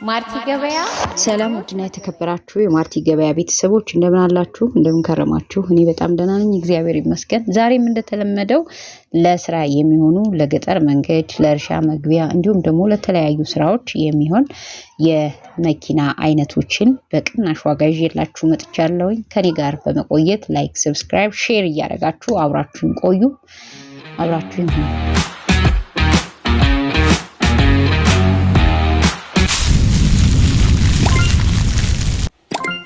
ማርቲ ገበያ። ሰላም ውድና የተከበራችሁ የማርቲ ገበያ ቤተሰቦች፣ እንደምን አላችሁ? እንደምን ከረማችሁ? እኔ በጣም ደህና ነኝ፣ እግዚአብሔር ይመስገን። ዛሬም እንደተለመደው ለስራ የሚሆኑ፣ ለገጠር መንገድ፣ ለእርሻ መግቢያ እንዲሁም ደግሞ ለተለያዩ ስራዎች የሚሆን የመኪና አይነቶችን በቅናሽ ዋጋ ይዤላችሁ መጥቻለሁኝ። ከኔ ጋር በመቆየት like፣ subscribe፣ share እያደረጋችሁ አብራችሁን ቆዩ፣ አብራችሁን ሁኑ።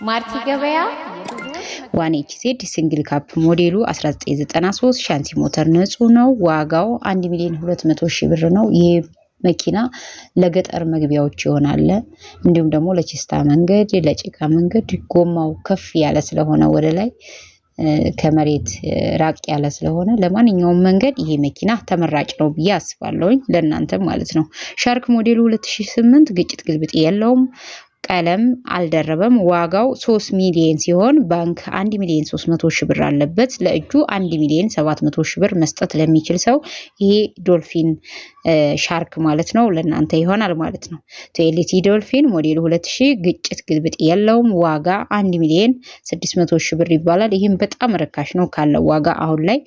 ማርቲ ገበያ። One HZ single cab ሞዴሉ 1993፣ ሻንሲ ሞተር፣ ንጹህ ነው። ዋጋው 1 ሚሊዮን 200 ሺህ ብር ነው። ይሄ መኪና ለገጠር መግቢያዎች ይሆናል። እንዲሁም ደግሞ ለቺስታ መንገድ፣ ለጭቃ መንገድ ጎማው ከፍ ያለ ስለሆነ፣ ወደ ላይ ከመሬት ራቅ ያለ ስለሆነ ለማንኛውም መንገድ ይሄ መኪና ተመራጭ ነው ብዬ አስባለሁኝ። ለእናንተም ማለት ነው። ሻርክ ሞዴሉ 2008፣ ግጭት ግልብጥ የለውም። ቀለም አልደረበም። ዋጋው 3 ሚሊዮን ሲሆን ባንክ 1 ሚሊዮን 300 ሺህ ብር አለበት። ለእጁ 1 ሚሊዮን 700 ሺህ ብር መስጠት ለሚችል ሰው ይሄ ዶልፊን ሻርክ ማለት ነው ለእናንተ ይሆናል ማለት ነው። 2LT ዶልፊን ሞዴሉ 2000፣ ግጭት ግልብጥ የለውም። ዋጋ 1 ሚሊዮን 600 ሺህ ብር ይባላል። ይህም በጣም ርካሽ ነው ካለው ዋጋ። አሁን ላይ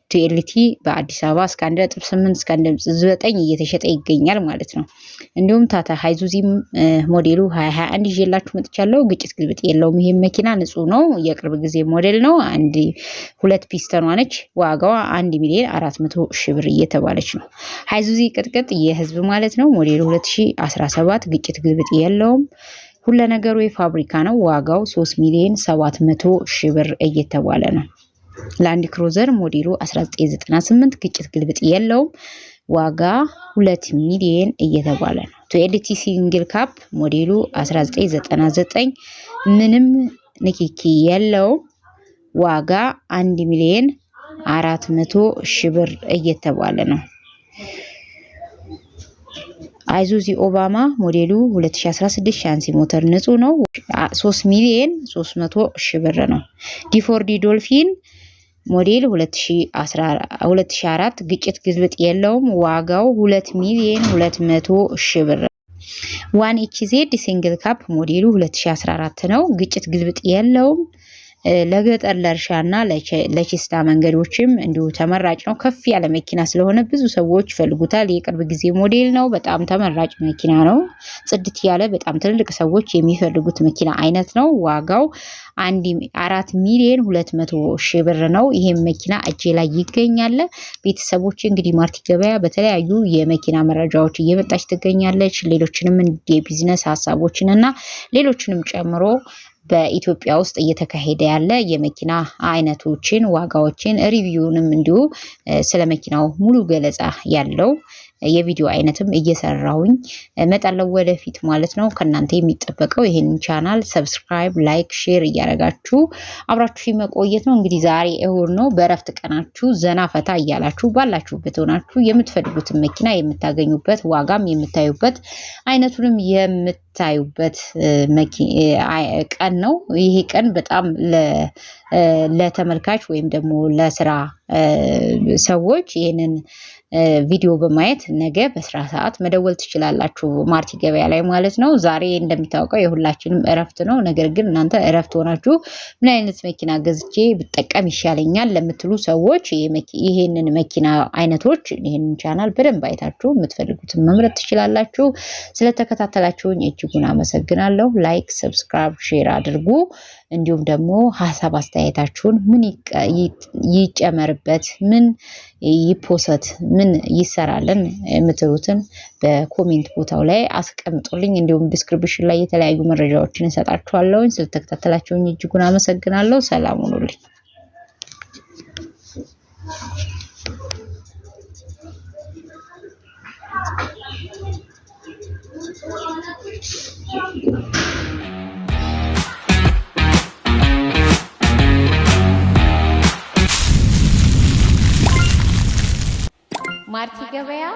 2LT በአዲስ አበባ እስከ 1.8፣ እስከ 1.9 እየተሸጠ ይገኛል ማለት ነው። እንዲሁም ታታ ሃይዙዚም ሞዴሉ 2021 ይዤላችሁ መጥቻለሁ። ግጭት ግልብጥ የለውም። ይሄም መኪና ንጹህ ነው። የቅርብ ጊዜ ሞዴል ነው። አንድ ሁለት ፒስተኗ ነች። ዋጋዋ 1 ሚሊዮን 400 ሺህ ብር እየተባለች ነው። ሃይዙዚ ቅጥቅጥ የህዝብ ማለት ነው። ሞዴሉ 2017፣ ግጭት ግልብጥ የለውም። ሁለ ነገሩ የፋብሪካ ነው። ዋጋው 3 ሚሊዮን 700 ሺህ ብር እየተባለ ነው። ላንድ ክሩዘር ሞዴሉ 1998፣ ግጭት ግልብጥ የለውም። ዋጋ 2 ሚሊዮን እየተባለ ነው። 2LT single cab ሞዴሉ 1999፣ ምንም ንክኪ የለውም። ዋጋ 1 ሚሊዮን 400 ሺህ ብር እየተባለ ነው። አይዙዚ ኦባማ ሞዴሉ 2016፣ ሻንሲ ሞተር፣ ንጹህ ነው። 3 ሚሊዮን 300 ሺህ ብር ነው። D4D ዶልፊን ሞዴል 2004፣ ግጭት ግልብጥ የለውም። ዋጋው 2 ሚሊዮን 200 ሺህ ብር። One HZ single cab ሞዴሉ 2014 ነው። ግጭት ግልብጥ የለውም። ለገጠር፣ ለእርሻና ለቺስታ መንገዶችም እንዲሁ ተመራጭ ነው። ከፍ ያለ መኪና ስለሆነ ብዙ ሰዎች ይፈልጉታል። የቅርብ ጊዜ ሞዴል ነው። በጣም ተመራጭ መኪና ነው። ጽድት ያለ፣ በጣም ትልልቅ ሰዎች የሚፈልጉት መኪና አይነት ነው። ዋጋው 4 ሚሊዮን 200 ሺህ ብር ነው። ይሄም መኪና እጄ ላይ ይገኛል። ቤተሰቦች፣ እንግዲህ ማርቲ ገበያ በተለያዩ የመኪና መረጃዎች እየመጣች ትገኛለች። ሌሎችንም የቢዝነስ ሀሳቦችን እና ሌሎችንም ጨምሮ በኢትዮጵያ ውስጥ እየተካሄደ ያለ የመኪና አይነቶችን፣ ዋጋዎችን፣ review ንም እንዲሁ ስለ መኪናው ሙሉ ገለጻ ያለው የቪዲዮ አይነትም እየሰራሁኝ እመጣለሁ ወደፊት ማለት ነው። ከእናንተ የሚጠበቀው ይህንን channel subscribe፣ like፣ share እያደረጋችሁ አብራችሁ መቆየት ነው። እንግዲህ ዛሬ እሁድ ነው። በእረፍት ቀናችሁ ዘና ፈታ እያላችሁ ባላችሁበት ሆናችሁ የምትፈልጉትን መኪና የምታገኙበት፣ ዋጋም የምታዩበት፣ አይነቱንም የምታዩበት ቀን ነው። ይሄ ቀን በጣም ለተመልካች ወይም ደግሞ ለስራ ሰዎች ይህንን ቪዲዮ በማየት ነገ በስራ ሰዓት መደወል ትችላላችሁ፣ ማርቲ ገበያ ላይ ማለት ነው። ዛሬ እንደሚታወቀው የሁላችንም እረፍት ነው። ነገር ግን እናንተ እረፍት ሆናችሁ ምን አይነት መኪና ገዝቼ ብጠቀም ይሻለኛል ለምትሉ ሰዎች ይሄንን መኪና አይነቶች ይህንን ቻናል በደንብ አይታችሁ የምትፈልጉትን መምረጥ ትችላላችሁ። ስለተከታተላችሁኝ እጅጉን አመሰግናለሁ። Like፣ subscribe፣ share አድርጉ። እንዲሁም ደግሞ ሀሳብ አስተያየታችሁን፣ ምን ይጨመርበት፣ ምን ይፖሰት፣ ምን ይሰራልን የምትሉትን በ comment ቦታው ላይ አስቀምጡልኝ። እንዲሁም description ላይ የተለያዩ መረጃዎችን እሰጣችኋለሁኝ። ስለተከታተላችሁኝ እጅጉን አመሰግናለሁ። ሰላም ሁኑልኝ። ማርቲ ገበያ።